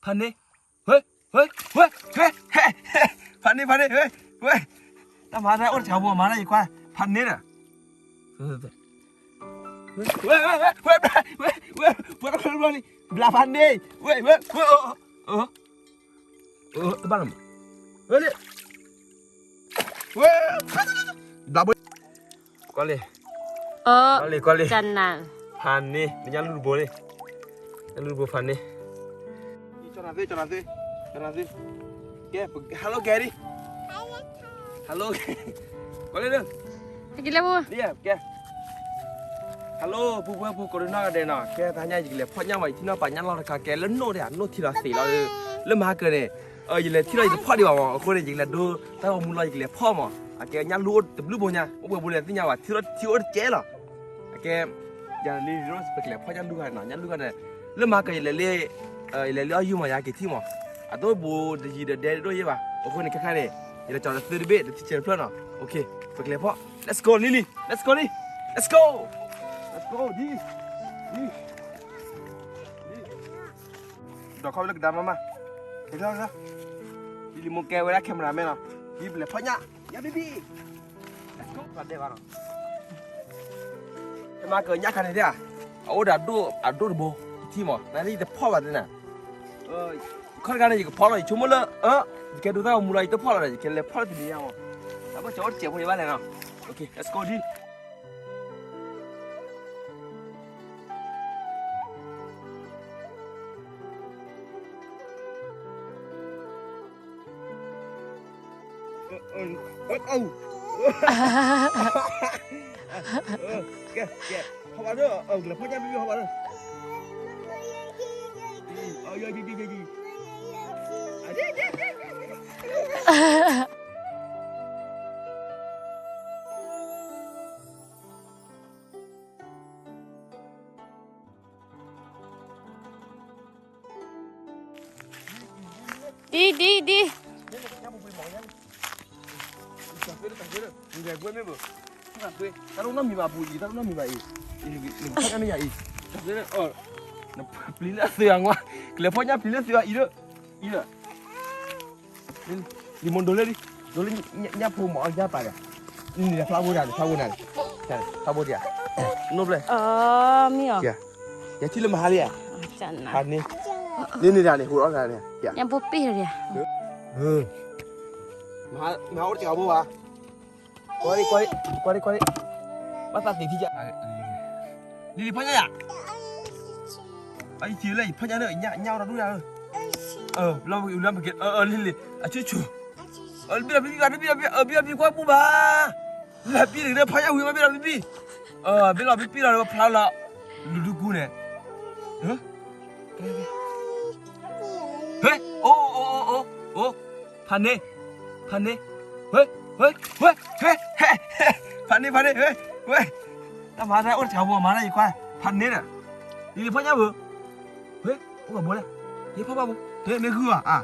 ဖးန့ၢ်, ဝဲ, ဝဲ, ဝဲ, ဝဲ, ဖးန့ၢ် ဖးန့ၢ်, ဝဲ, ဝဲ, တၢ်မၤတၢ်အိၣ်တဆးဘိမၤတၢ်ယကွၢ်, ဖးန့ၢ်ဒီး, ဝဲ, ဝဲ, ဝဲ, ဝဲ, ဝဲ, ဝဲ, ဝဲ, ဝဲ, ဝဲ, ဘျးဖးန့ၢ်, ဝဲ, ဝဲ, ဝဲ, တဘၣ်လီၤမး, ဝဲလံ, ဝဲ, ဘျးဘိ, ကွၢ်လံ, ကွၢ်လံ, ကွၢ်လံ, ဖးန့ၢ်, နညၣ်လူၢ်တဘိန့ၣ်, ညၣ်လူၢ်တဘိဖးန့ၢ်, ကဲ, hello Gary, hello, ကွၢ်လံ, ကဲ hello ပူၤဝဲပူၤကိးဒုနီၢ်ဂၤဒဲးနီၤ, ကဲတဟါညါယကလဲၤဖီၣ်ညၣ်ဝဲ ယထံၣ်နီၢ်ပာ်ညၣ်လီၢ်တခါ ကဲလၢနိၣ်ဒၣ် နိၣ်ထံလီၤသ့ၣ်လီၤ, လၢမဟါကၢန့ၣ်, ယလဲၤထံၣ်လီၤယတဖီၣ်ဒံးဘၣ်မး, အဃိန့ၣ် ယကလဲၤဒိတၢ်ဂီၤမူလီၤ ယကလဲၤဖီၣ်မး, အကဲညၣ်လူၢ်အိၣ်တဘျုးဘိညါ, အိၣ်ပှဲၤဘိလဲၣ်သ့ၣ်ညါဘၣ်, ထံအိၣ်တကဲလီၤ, အကဲ, ယၤလံ, ပကလဲၤဖီၣ်ညၣ်လူၢ်ခါနီၤ, ညၣ်လူၢ်ခါန့ၣ်, လၢမဟါကၢယလဲၤလၢ, ယလဲၤလၢအီၣ်ယူၢ်မး ယၤက့ၤထံၣ်မး, အတအိၣ်ဘူးတယံၤဒီးဒဲဒိၣ်ယဲဘၣ်, အဃိန့ၣ် ခဲခါန့ၣ်, ယလဲၤကၠီၤလၢသုတဘ့ၣ် တထံဆဲးတဖျၢၣ်နီၤ, ပကလဲၤဖီၣ်, let's go Lily, let's go Lily, let's go, let's go, ဒီးခီဝဲလၢကဒါမးမး, လံလံမိၢ်ကဲဝဲဒၣ် cameraman နီၤ, ဒ်ပလဲၤဖီၣ်ညၣ်, ညၣ်ဘံၣ်ဘံၣ်, let's go, ပှၤဒဲးဘၣ်နီၤ, တမၤကၢညၣ်ခါန့ၣ်ဒၣ်, အအိၣ်ဒီးအဒိၣ်တဘိ, ထံမး, နသ့ၣ်ယတဖီၣ်ဘၣ်သ့ၣ်နၤ, ခီတခါန့ၣ် ယကဖီၣ်လီၤ ယဆိကမိၣ်လၢ, ယကဲဒိတၢ်ဂီၤမူလီၤ ယတဖီၣ်လီၤဒီး ယကလဲၤဖီၣ်လၢတနံၤညါမး, တၢ်ဘၣ်စၢၤအိၣ်တစဲးဖိယဘၣ်လဲၣ်နီၤ, okay, let's go ဒ် ကဲ, ကဲ, ဟီၣ်ဘၣ်ဒီး, ကလဲၤဖီၣ်ညၣ်ဘံၣ်ဘံၣ် ဟီၣ်ဘၣ်ဒီး, ဒ်, ဒ်, ဒ်, တၢ်တနီတမံၤဘၣ်ပူၤအံၤ, တၢ်တနီတမံၤဘၣ်အံၤ, နဖျံးလၢအသုးအငါ, ကလဲၤဖီၣ်ညၣ်ပျံၤလၢသုးအံၤ, အံၤဒီး, အံၤဒီး, လံၤမိၢ်ဒိးလၢ, ဒိးလၢညၣ်ဖိမၤအီၣ်ညၣ်ပာ်ဒီး, န့ၣ်ဖျါဘိဒၣ်န့ၣ်, ဖျါဘိနၤန့ၣ်, ဖျါဘိဒၣ်, နိၣ်ဘျဲၣ်, မ့ၢ်အီၤ, ယထံၣ်လၢမဟါလံဧါ, ဟါန့ၣ်, န့ၣ်န့ၣ်ဒၣ်န့ၣ် ဟူးအီၣ်နၤန့ၣ်, ညၣ်ဖိပ့ၢ်လီၤဒၣ်, မဟါအိၣ်တကးဘိဘၣ်, ကွၢ်, ကွၢ်, ကွၢ်, ဘၣ်သးသ့ၣ်ထံၣ်ယၤ, လံၤလံၤဖီၣ်ညၣ်ယၤ အံၤထံၣ်လၢယဖီၣ်ညၣ်လၢ ညၣ်အီၣ်တၢ်ဒူၣ်ယၤဧၢ, လီၤလီၤပက့ၤ, လံၤလံၤ, အဆူၣ်ဆူၣ်, ဘ့ၣ်လီၤဘံၣ်ဘံၣ်ဘၣ်, ဘ့ၣ်လီၤဘံၣ်ဘံၣ်ကွၢ်ပူၤဘၣ်, လၢဘံၣ်တက့ၢ်ဖီၣ်ညၣ်ဝံၤဘၣ် ဘ့ၣ်လီၤဘံၣ်ဘံၣ်, ဘ့ၣ်လီၤဘံၣ်ဘံၣ်လီၤဖျါလီၤ, လူၤဒုကူန့ၣ်, ဟ့, အိၣ်, အိၣ်, ဖးန့ၢ်, ဖးန့ၢ်, ဝဲ, ဝဲ, ဝဲ, ဟဲ, ဟဲ, ဖးန့ၢ် ဖးန့ၢ်, ဝဲ, ဝဲ, တၢ်မၤတၢ်အိၣ်တဆးဘိမၤတၢ်ယကွၢ်, ဖးန့ၢ်ဒီး, လံၤလံၤဖီၣ်ညၣ်ဘၣ်, ဝဲ, အိၣ်ဘၣ်ဘိလဲၣ်, ယဖီၣ်ဘၣ်ဘိ, ဟဲမ့ၢ်ဂုၢ်ဘၣ်,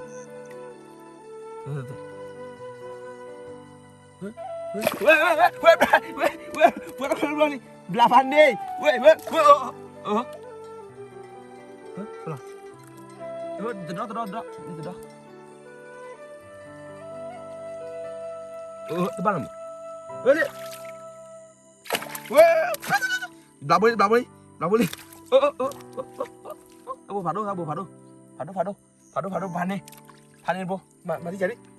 ဝဲ, ဝဲ, ဝဲ, ဝဲ, ဝဲ, ဝဲ, ဝဲ, ဝဲ, ဝဲ, ဝဲ, ဘျးဖးန့ၢ်, ဝဲ, ဝဲ, ဝဲ, တဒီး တဒီး တဒီး တဒီး, တဘၣ်လီၤမး, ဝဲလံ, ဝဲ, ဘျးဘိလံ ဘျးဘိလံ ဘျးဘိလံ, တၢ်ဘိဖးဒိၣ် တၢ်ဘိဖးဒိၣ် ဖးဒိၣ် ဖးဒိၣ် ဖးဒိၣ် ဖးဒိၣ် ဖးန့ၢ် ဖးန့ၢ်တဘိ, မၤတကဲးလံ,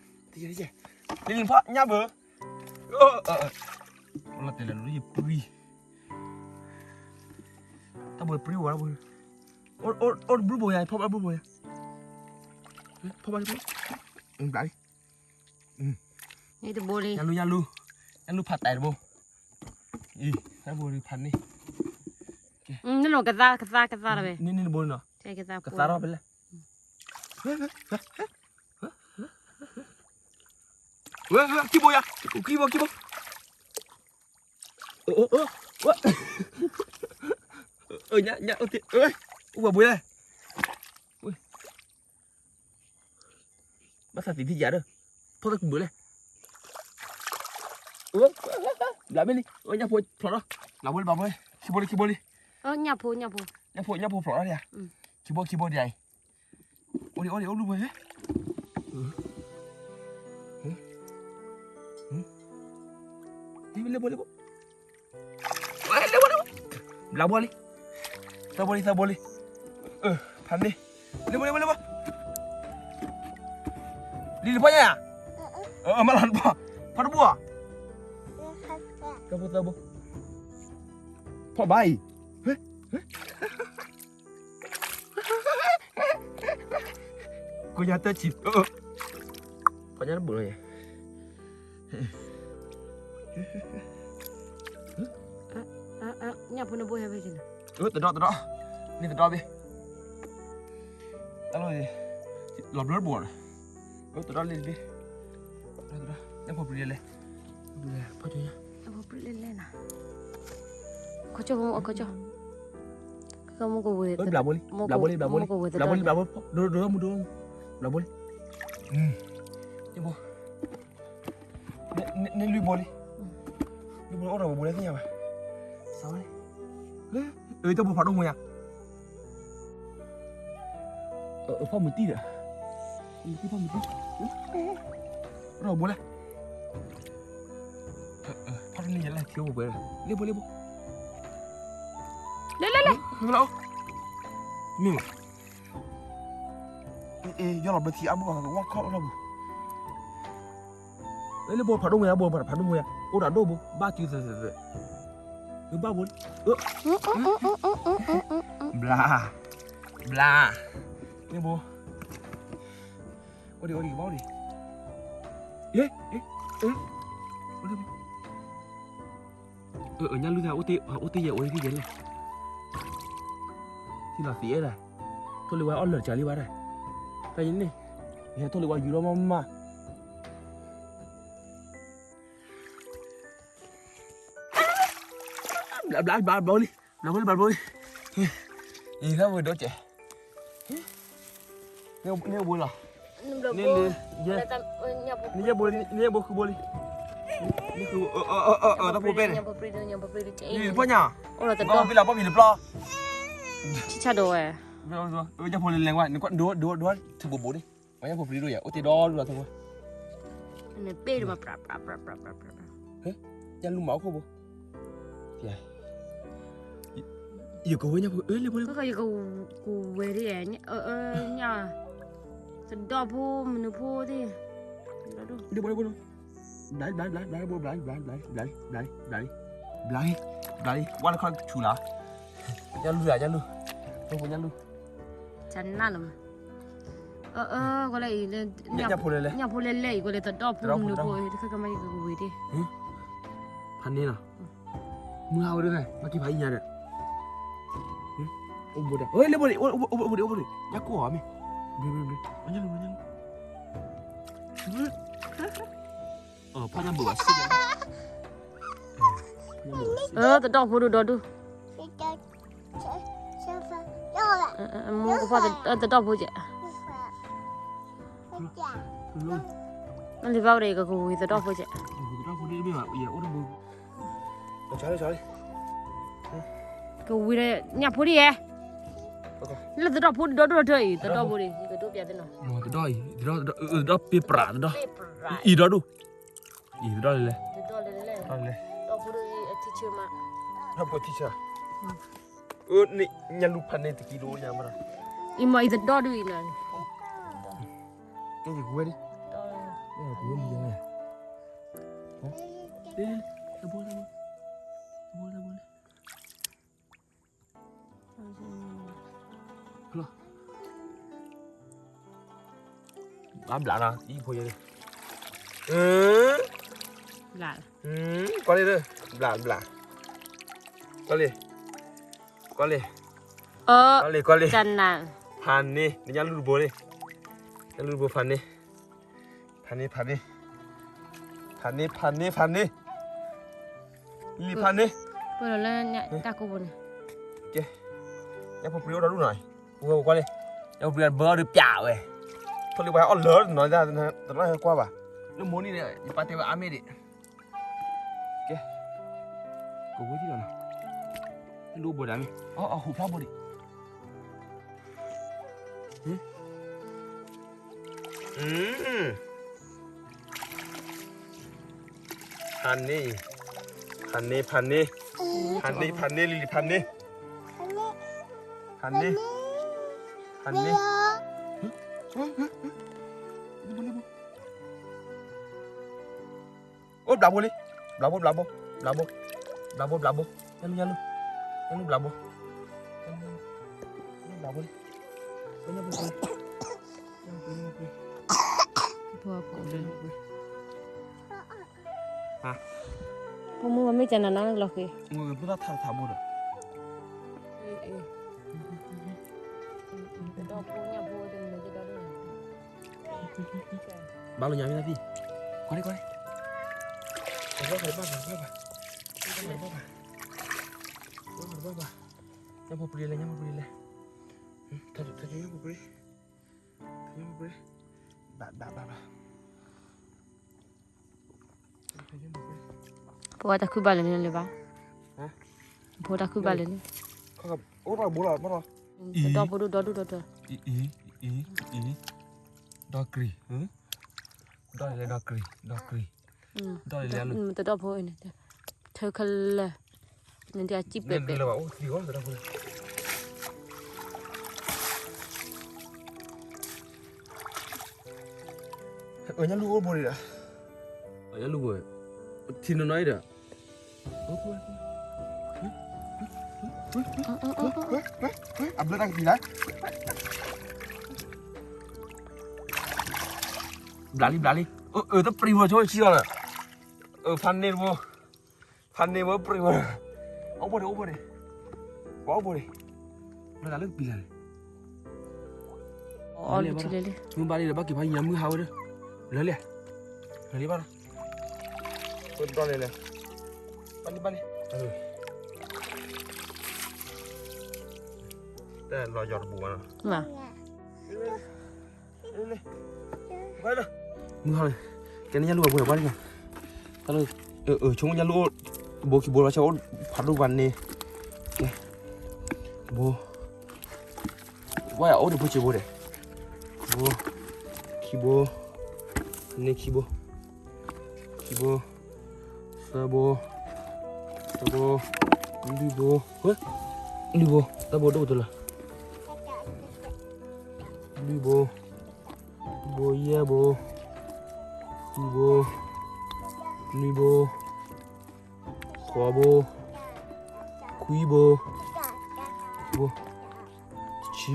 တကဲးလံ, လံၤလံၤဖီၣ်ညၣ်ဘၣ်, လီၤတဲာ်လၢယပှံၤ, တၢ်ဘိပှံၤဝဲ, အိၣ်တဘျုးဘိညါ ဖီၣ်ဘၣ်တဘျုးဘိညါ, ဖီၣ်ဘၣ်တဘျုး, ဘျးလံ, န့ၣ်တဘိလံ, ညၣ်လူၢ် ညၣ်လူၢ်, ညၣ်လူၢ်ဖးတဲာ်တဘိ, အံၤ တၢ်ဘိဖးန့ၢ်, န့ၣ်လီၤကသါ ကသါ ကသါလီၤဝဲ, န့ၣ်န့ၣ်တဘိလံနီၤ, ကသါထီၣ်ဖဲလဲၣ်, ဝဲ ခံဘိယၤ, ခံဘိ ခံဘိ, အိၣ် အိၣ် အိၣ်, ညၣ် ညၣ် အိၣ်တ့ၢ်, အိၣ်ဘှံးလဲၣ်, ဘၣ်သးသံထံၣ်ယၤဒီး, ဖီၣ်သးကဘုးလဲၣ်, ဘျးမ့ၢ်လံ, ညၣ်ဖိဖျိးထီၣ်, ဘျးဘိလံ ဘျးဘိလံ, ခံဘိလံ ခံဘိလံ, ညၣ်ဖိ ညၣ်ဖိ, ညၣ်ဖိ ညၣ်ဖိဖျိးထီၣ်ဒံးဧါ, ခံဘိ ခံဘိဒံးဧါအံၤ, အိၣ်ဒံး အိၣ်ဒံး အိၣ်လူၢ်ဘၣ်ဟဲ, ဟဲ, ဟဲ, ဟဲ, လဲၤဘိ လဲၤဘိ, ဝဲ လဲၤဘိ လဲၤဘိ, ဘျးဘိလံ, သၢဘိလံ သၢဘိလံ, ဖးန့ၢ်, လဲၤဘိ လဲၤဘိ လဲၤဘိ, လံလံဖီညါ, မၤလီၤတဘိ, ဖီတဘိဧါ, သၢဘိ သၢဘိ, ဖီဘၣ်အံၤ ကိညါတၢ်ဆံး, ဖီညါတဘိလီၤ, ညၣ်ဖိနဘိဟဲဖဲန့ၣ်, တဒီး တဒီး, န့ၣ်တဒီးဘ့ၣ်, တၢ်လီၤ, လီၤဘျၢတဘိ, တဒီးလံတဘ့ၣ်, ညၣ်ဖိပြံလဲၤလဲၤ, ညၣ်ဖိပြံလဲၤလဲၤနၤ, ခီကၠီ ခီကၠီ, ဘျးဘိလံ ဘျးဘိလံ ဘျးဘိလံ ဘျးဘိလံ ဘျးဘိ, ဒိၣ်ဒိၣ်မူဒိၣ်, ဘျးဘိလံ, န့ၣ်ဘိ, န့ၣ်လွံၢ်ဘိလံ, လွံၢ်ဘိလံ အိၣ်ဒီးဘိလၢသ့ၣ်ညါဘၣ်, စးဝဲ, အတၢ်ဘိဖးဒိၣ်မူညါ, ဖီမုၢ်တံၢ်ဒီး, ဖီမုၢ်တံၢ်, အိၣ်ဒီးဘိလဲၣ် ဖီတန့ၢ်ယဲလၢထံအိၣ်ပှဲၤ, လ့ဘိလ့ဘိ, လဲၤလဲၤလဲၤ, မ့ၢ်, ယလီၤဘျၢထံအါဘိဘၣ် ဝဲခီၣ်အိၣ်ထီၣ်ပူၤ, လ့ဘိဖးဒိၣ်မူညါ ဘိဖးဒိၣ်မူညါ အိၣ်ဒီးဒိၣ်ဘိ ဘၣ်စုသၢသၢသၢ, ဘၣ်ဘိလံ, ဘျါ, ဘျါ, န့ၣ်ဘိ, အိၣ်ဒံး အိၣ်ဒံး ကဘၣ်အိၣ်ဒံး, အိၣ်ဒံး, ညၣ်လုၢ်သး အိၣ်တ့ၢ်ယဲ အိၣ်တ့ၢ်ယဲလဲၣ်, ထံလီၤသံးအဲၣ်ဒၣ်, ထိၣ်လံဝဲအီၣ်လၢာ်တကးလံဝဲဒၣ်, တၢ်ယန့ၣ်, ယဟဲထိၣ်လံဝဲယူၤလီၤမးမး ဘျါဘျါဘျါဘျါလံ, ဘျါဘျါလံ, ဘျါဘျါလံ, အံၤ လၢဝဲဒီးကဲး, န့ၣ်ဘိလီၤ, န့ၣ်လၢ, န့ၣ်ယဲဘိ, န့ၣ်ယဲဘိဃုဘိလံ, န့ၣ်ဃု, တၢ်ဖိပဲန့ၣ်, န့ၣ်ဖီညါ, ပီၣ်မံၤလၢပျီ, ဆံၣ်ဆၣ်ဒိၣ်ဝဲ, ညၣ်ဖိလဲၤလဲၤဝဲ, နကွၢ်ဒိဒိဒိထူဘိဘိန့ၣ်, ပှၤညၣ်ဖိပြံဒိၣ်ယဲ အိၣ်တ့ၢ်ဒီဒိလီၤသဝဲ, ညၣ်လူၤမၤအိၣ်ခိၣ်ဘိ, ယကဝဲညၣ်ဖိ လ့ဘိလ့ဘိ, ကဝဲဒ်, ညၣ်, သဒီၣ်ဖိမနုၤဖိသ့ၣ်, လ့ဘိလ့ဘိ, ဘျါလံ ဘျါလံ ဘျါလံ ဘျါလံ ဘျါလံ ဘျါလံ, ဘျါလံ, ဘျါလံ, ဝဲလၢခီဆူၣ်လီၤ, ညၣ်လူၤဧါ ညၣ်လူၤ, ညၣ်ဖိ ညၣ်လူၤ, နလၢမး, အၢ ကွၢ်လၢအံၤ, ညၣ်ဖိလဲၤလဲၤ, ညၣ်ဖိလဲၤလဲၤအံၤ ကွၢ်လၢသဒီၣ်ဖိမနုၤဖိ, တခါကမၤယကဝံၤဒ့ၣ်, ဖးန့ၢ်လီၤ, မုၢ်ဟါဝဲဒၣ်, ဘၣ်က့ၤဖးအံၤညါဒီး, အိၣ်ဘိဒီး, လ့ဘိလံ, အိၣ်ဘိလံ အိၣ်ဘိလံ, ညၣ်ကိၢ်အီၤမ့ၢ်, ဘျါဘျါဘျါ, ညၣ်လူၤ ညၣ်လူၤ, ဖီညၣ်ဘိဘၣ်စ့ၢ်ကီး, သဒီၣ်ဖိဒိၣ်ဒီဒူၣ်, မိၢ်ကဖီသဒီၣ်ဖိကဲး, နလံၤဘၣ်ဝဲဒီး ယကကဝံၤသဒီၣ်ဖိကဲး, ကဝံၤဒီးညၣ်ဖိဒ်ယဲ, လၢသဒီၣ်ဖိဒီဒူၣ်ဒီထၢအံၤ သဒီၣ်ဖိဒီး ယကဒိးပျးသနီၤ, သဒီၣ်အံၤ သဒီၣ်ပ့ၤပြးသဒီၣ်, အံၤဒီဒူၣ်, အံၤသဒီၣ်လဲၤလဲၤ, သဒီၣ်လဲၤလဲၤ, သဒီၣ်ဖိဒိၣ်အံၤအထံဆၢမး, သဒီၣ်ဖိထံဆၢ, အၢ ညၣ်လူၤဖးန့ၢ်တကံဒိၣ်ညါမး, အံၤမ့ၢ်အံၤသဒီၣ်ဒုးအံၤနၤ, ကဲယကဝဲဒၣ်, ကဝဲမံၤယါ, တဘိတဘိ, တဘိတဘိလံ. ဘျါဘျါနီၤ အံၤဖိယဲန့ၣ်, ကွၢ်လံ, ဘျါဘျါ, ကွၢ်လံ, ကွၢ်လံ, ကွၢ်လံ, ကွၢ်လံ, ဖးန့ၢ် နညၣ်လူၤတဘိန့ၣ်, ညၣ်လူၤတဘိဖးန့ၢ် ဖးန့ၢ် ဖးန့ၢ်, ဖးန့ၢ် ဖးန့ၢ် ဖးန့ၢ်, လံဖးန့ၢ်, ပှဲၤလီၤလၢတၢ်ကိးပူၤန့ၣ်, ကဲ, ညၣ်ဖိပြံအိၣ်ဒီဒူၣ်နီၤ, ကွၢ်လံ, ညၣ်ဖိပြံဘၢအီၤဒီးပျးဝဲ, ထိၣ်လံဝဲအီၣ်လၢာ်နီၤ, တနီၤဟဲကွၢ်ဘၣ်, လၢမိၢ်နံၤန့ၣ် ယပာ်တဲဝဲအါမ့ၢ်ဒံး, ကဲ, ကဝဲထံၣ်လီၤနီၤ, ဟဲလူၤဘိဒၣ်မ့ၢ်, အဟူးဖျါဘိဒံး, ဖးန့ၢ်, ဖးန့ၢ်, ဖးန့ၢ်, ဖးန့ၢ်, ဖးန့ၢ်, လံၤလံၤ ဖးန့ၢ်, ဖးန့ၢ်, ဖးန့ၢ်. အိၣ်ဘျးဘိလံ, ဘျးဘိ ဘျးဘိ, ဘျးဘိ, ဘျးဘိ, ဘျးဘိ, ညၣ်လူၢ် ညၣ်လူၢ်, ညၣ်လူၢ်ဘျးဘိ, ညၣ်လူၢ်ဘျးဘိလံ, ညၣ်လူၢ်ပှ့ၤ, ညၣ်လူၢ်ပှ့ၤ, ညၣ်လူၢ်ပှ့ၤ, ဖိမုၣ်မ့ၢ်ကနၤနီၢ်လီၤဃ့, ဖိသၣ်ထးထးဘိဒီး ဘၣ်လီၤညါမ့ၢ်သ့ၣ်, ကွၢ်န့ၣ်, ဘၣ်ဘၣ်, ဘၣ်ဘၣ်, ဘၣ်ဘၣ်, ဘၣ်ဘၣ်, ညၣ်ဖိပှ့ၤလဲၣ်, ညၣ်ဖိပှ့ၤလဲၣ်, ညၣ်ဖိပှ့ၤ, ညၣ်ဖိပှ့ၤ, ဘၣ်ဘၣ်ဘၣ်ဘၣ်. ဖိတၢ်ခုၣ်ဘၣ်လဲၣ်န့ၣ်လၢၤဘၣ်, ဖိတၢ်ခုၣ်ဘၣ်လဲၣ်န့ၣ်, အိၣ်ဘၣ်ဘိလီၤ, ဒီဖိဒိၣ်ဒီဒိၣ်ဒီတၢ်, ဒီကရံၣ်, ဒီလၢဒီကရံၣ်, ဒီကရံၣ်, ဒီလၢ, တဒီဖိအံၤန့ၣ်, ထၢခဲလၢာ်, နဒ်အစံၣ်ပဲာ်ပဲာ် ညၣ်လူၢ်အိၣ်ဘိန့ၣ်ဒီး, ညၣ်လူၢ်ဘိ, ထံနီၢ်နီၢ်အံၤဒီး, အဘျၢတၢ်ကပံၤလၢ်, ဘျးလံ ဘျးလံ, အၢ တပြံဝဲဆိဆံလီၤလၢ, ဖးန့ၢ်တဘိ, ဖးန့ၢ်ဝဲပြံဝဲ, အိၣ်ဘိန့ၣ် အိၣ်ဘိန့ၣ်, ပှၤအိၣ်ဘိန့ၣ်, ဘျၢတၢ်လၢကပံၤလၢ်န့ၣ် မ့ၢ်ဘၣ်လံဒီး ဘၣ်က့ၤဖးယံၤညါမုၢ်ဟါဝဲဒီး, လၢလံ, လၢလံဘၣ်လီၤ, ပဒီန့ၣ်လဲၣ်, ဘၣ်လံဘၣ်လံ, တၢ်လီၤယီၤတပူၤဘၣ်လီၤ, မုၢ်ဟါန့ၣ်, ကဲန့ၣ်ညၣ်လူၢ်အပှ့ၤဘၣ်လံနီၤ, တၢ်လၢ, ဆိကမိၣ်ညၣ်လူၢ်အိၣ်, တဘိခံဘိလီၤ ဆၢအိၣ်ဖးဒိၣ်ဖးန့ၢ်, ကဲ, တဘိ ဝဲအိၣ်ဒံးဖိဆံးဘိဒဲး, တဘိ, ခံဘိ, န့ၢ်ခံဘိ, ခံဘိ, သၢဘိ, သၢဘိ, လွံၢ်ဘိ, လွံၢ်ဘိ, သၢဘိဒိၣ်ကတၢၢ်လီၤ, လွံၢ်ဘိ, လွံၢ်ဘိ, ယဲၢ်ဘိ, ဃုဘိ, နွံဘိ, ဃိးဘိ, ခွံဘိ, ဘိ, တဆံ,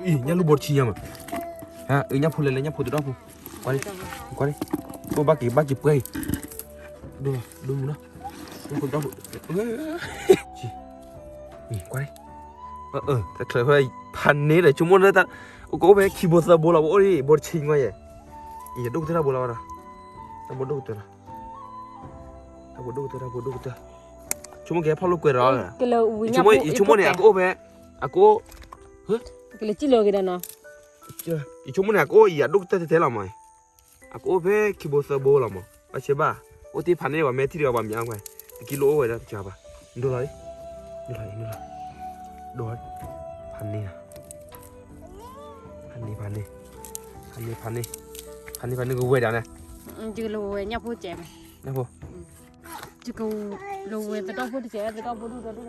အံၤ ညၣ်လူၢ်ဘိတဆံညါမး, အံၤ ညၣ်ဖိလဲၤလဲၤ ညၣ်ဖိတဒီဖိ, ကွၢ်, ကွၢ်, အိၣ်ဘၣ်က့ၤ ဘၣ်က့ၤပှဲၤအံၤ, ဒိၣ်, ဒိၣ်မုၢ်နီၤ, ညၣ်ဖိတဒီဖိ, ကွၢ်, တချုးဖဲ ဖးန့ၢ်ဒီး ဆိကမိၣ်လၢတၢ်, ကအိၣ်ဖဲခံဘိသၢဘိလီၤ ပအိၣ်ဒံး ဘိတဆံညါယဲၢ်, ယဒိၣ်ကတၢၢ်တၢ်ဘိလီၤဝဲဒီး, တၢ်ဘိဒိၣ်ကတၢၢ်လီၤ, တၢ်ဘိဒိၣ်ကတၢၢ် တၢ်ဘိဒိၣ်ကတၢၢ်, ဆိကမိၣ်ကဟဲဖီၣ်လိာ်ကွဲဒီး, ယဆိကမိၣ်န့ၣ် အကအိၣ်ဖဲ, အကအိၣ်, ကလၢကံၣ်လီၤက့ၤဒီးနီၤ, ယဆိကမိၣ်န့ၣ် အကအိၣ်အံၤ အဒိၣ်ကတၢၢ်ထဲထဲလီၤမး, အကအိၣ်ဖဲခံဘိသၢဘိလီၤမး, ဘၣ်ဆၢဘၣ်, အိၣ်တ့ၢ်ဖးန့ၢ်ဘၣ် မဲာ်ထံၣ်ဒီးပှၤမၠါကွၢ်, တကံလိၣ်အိၣ်ဝဲဒၣ်တကဘၣ်, နဒိၣ်လီၤ, နဒိၣ်လီၤ, နဒိၣ်လီၤ, ဒိၣ်, ဖးန့ၢ်, ဖးန့ၢ်, ဖးန့ၢ်, ဖးန့ၢ်, ဖးန့ၢ်, ဖးန့ၢ်, ဖးန့ၢ်ကဝဲဒၣ်န့ၣ်, ညၣ်ဖိ, ကဝဲသဒီဖိတကဲး, သဒီဖိဒိၣ်ဒီဒိၣ်ဒီး,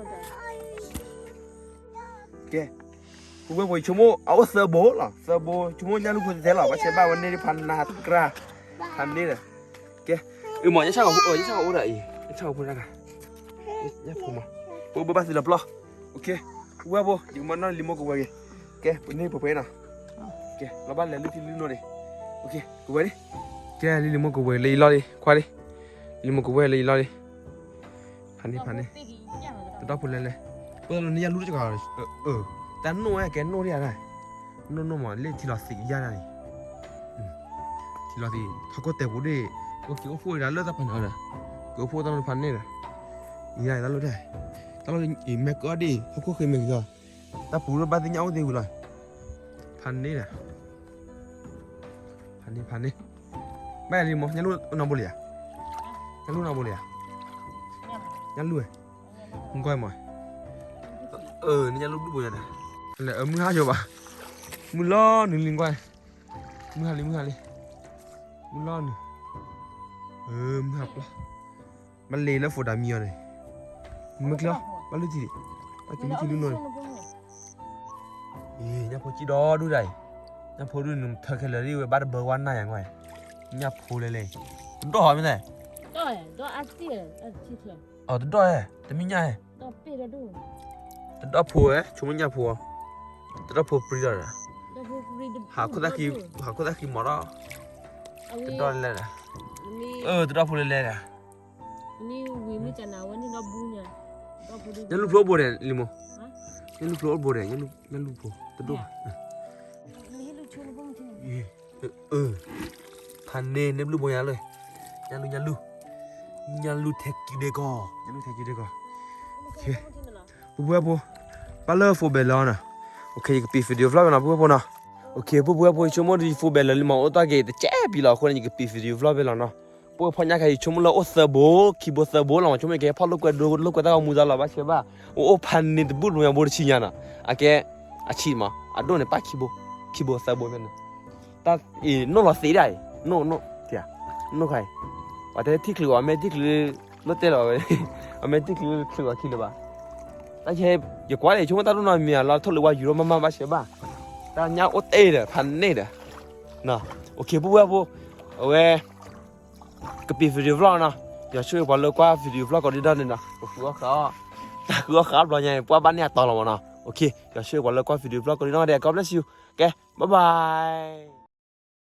ကဲ, ဝဲဖိဆိကမိၣ် အအိၣ်သၢဘိလီၤ, သၢဘိ, ဆိကမိၣ်ညၣ်လူၢ်ဖိတထဲလီၤ, ဘၣ်ဆၢဘၣ်ဝဲန့ၢ်ဖးနါတကြၢ်, ဖးန့ၢ်ဒီး, ကဲ, အမ့ၢ် ယဆၣ်ကအိၣ်ဒီးအံၤ, ယဆၣ်ကဖိတဂၤ, ညၣ်ဖိမး, ပဘၣ်ဘၣ်သံလီၤပျီ, ဝဲဖိ, ယကမၤနီၢ်လံာ်မိၢ်ကဝဲၤက့ၤ, ကဲ, ပန့ၢ်ပှဲၤပှဲၤနီၤ, ကဲ, လီၤဘၣ်လဲၤလုၢ်ထံလုၢ်နိဒီး, ကဝဲၤ, ကဲ, လံာ်လံာ်မိၢ်ကဝဲၤ လၢယလီၢ်လံ, ခွါလံ, လံာ်မိၢ်ကဝဲၤလၢယလီၢ်လံ ဖးန့ၢ်ဖးန့ၢ်, တဒီဖိလဲၤလဲၤ, ပနညၣ်လူၢ်တကီး, တၢ်နိၣ်ဝဲကဲနိၣ်ဒံးဧါ, နိၣ်နိၣ်မး လၢထံလီၤသံးယါဒၣ်န့ၣ်, ထံလီၤသံး ဟီၣ်ခိၣ်တဲာ်ပူၤဒၣ်, အိၣ်က့ၤအိၣ်ဖှိၣ်ဒၣ်လၢတၢ်ဖးန့ၢ်ဒီး, ကအိၣ်ဖှိၣ်တၢ်နိၣ်ဖးန့ၢ်ဒီး, ယါတၢ်လီၢ်ဒၣ်, တၢ်လီၢ်မဲာ်ကီၢ်ဒၣ် ဟီၣ်ခိၣ်ဃ့မဲာ်က့ၤကီၢ်, တၢ်ပူၤလၢဘၣ်သ့ၣ်ညါအိၣ်သ့ဝံၤလီၤ, ဖးန့ၢ်ဒီး ဖးန့ၢ်ဖးန့ၢ်, ဘၣ်ယၤလံမး ညၣ်လူၢ်နီၢ်ဘိလံဧါ, ညၣ်လူၢ်နီၢ်ဘိလံဧါ, ညၣ်လူၢ်, မုၢ်ကီၢ်မး, နညၣ်လူၢ်ဒူၣ်ဘိညါဒီး, လဲၤအမုၢ်ဟါယိာ်ဘၣ်, မုၢ်လီၤနုာ်လံကွၢ်, မုၢ်ဟါလံ မုၢ်ဟါလံ, မုၢ်လီၤနုာ်, မုၢ်ဟါပျီ, ဘၣ်လဲၤလၢ phone တၢ်မံအီၤန့ၣ်, မုၢ်ကျီ, ဘၣ်လုၢ်ထံၣ်, ဘၣ်က့ၤလုၢ်ထံၣ်လုၢ်နိန့ၣ်, ညၣ်ဖိကံၣ်ဒီဒူၣ်ဒၣ်အံၤ, ညၣ်ဖိဒူၣ်နုာ်ထၢခဲလၢာ်ဒ်ဝဲဘၣ်တဘၢဝါနၢ်ယၤကွၢ်, ညၣ်ဖိလဲၤလဲၤ, တဒီၣ်ဟီမ့ၢ်လဲၣ်, တဒီၣ်ဟဲ, တမ့ၢ်ညၣ်ဟဲ တဒီၣ်ဖိဝဲ ဆိကမိၣ်ညၣ်ဖိအီၤ, တဒီၣ်ဖိပြံဒီး, ဟးခိၣ်သၣ်ဃံမီၤဒီး, တဒီၣ်လဲၤလဲၤ, တဒီၣ်ဖိလဲၤလဲၤဒီး, ညၣ်လူၢ်ဖျိအိၣ်ဘိဒဲးလံမိၢ်, ညၣ်လူၢ်ဖျိအိၣ်ဘိဒဲး, ညၣ်လူၢ်ဖျိတဒိၣ်ဘၣ် ဖးန့ၣ် န့ၣ်ဘျုးဘိညါလၢ, ညၣ်လူၢ် ညၣ်လူၢ်, ညၣ်လူၢ်ထဲကံဒဲကီ, ညၣ်လူၢ်ထဲကံဒဲကီ, ပုၢ်ဖိဝဲၢ်ဖိ, ဘၣ်လၢ phone ဘဲးလၢအီၤနီၤ, ယကပံၤ video vlog ဝဲနီၤ ပုၢ်ဖိဝဲၢ်ဖိနီၤ, ပုၢ်ဖိဝဲၢ်ဖိ ယဆိကမိၣ်ဒီး phone ဘဲးလၢလံမး အိၣ်တ့ၢ်က့ၤတကဲပံၤလီၤအဃိန့ၣ် ယကပံၤ video vlog ဖဲလီၤနီၤ, ပုၢ်ဖိညါခါ ယဆိကမိၣ်လၢအိၣ်သၢဘိ, ခံဘိသၢဘိလီၤမး ဆိကမိၣ်ကဟဲဖီၣ်လိာ်ကွဲဒိ လိာ်ကွဲတၢ်ဂီၤမူသးလီၤ ဘၣ်ဆၢဘၣ်, အိၣ်အိၣ်ဖးန့ၣ်တဘူၣ်တဘိညါဘိတဆံညါနီၤ, အကဲ, အဆံးမး အဒိၣ်န့ၣ်ပၣ်ခံဘိ, ခံဘိသၢဘိဖဲန့ၣ် တၢ်အံၤ နီၢ်လီၤသ့ဒၣ်အံၤ, နီၢ်, နီၢ်, နီၢ်ခါအံၤ, ပှၤတဲထံၣ်ချုးအီၤ အမ့ၢ်ထံၣ်ချုး, လၢတဲလီၤဝဲ, အမ့ၢ်ထံၣ်ချုးချုးအီၤခံလၢၤဘၣ်, တၢ်ယဲ, ယကွၢ်န့ၣ် ဆိကမိၣ်တၢ်ဒိၣ်နီတမံၤ လီၤထိၣ်လၢဝါယူၤထီၣ်မးမး ဘၣ်ဆၢဘၣ်, တၢ်ညါအိၣ်တ့ၢ်ဒီး ဖးန့ၣ်ဒီး, နီၤ, အိၣ်ခ့ ပုၢ်ဖိဝဲၢ်ဖိ, အဝဲ ကပံၤ video vlog နီၤ, ယွၤဆိၣ်ဂ့ၤပှၤလၢကွၢ် video vlog ကိးဒံဒီးန့ၣ်နီၤ, ပဃုအီၣ်ဃုအီၣ်, တၢ်ဃုအီၣ်ဃုအီၣ်ဘျီညါ ပှၤဘၣ်န့ၢ်အတီၤလီၤမးနီၤ, အိၣ်ခ့ ယွၤဆိၣ်ဂ့ၤပှၤလၢကွၢ် video vlog ကိးဒံနီၤဒဲး God bless you, ကဲ bye bye.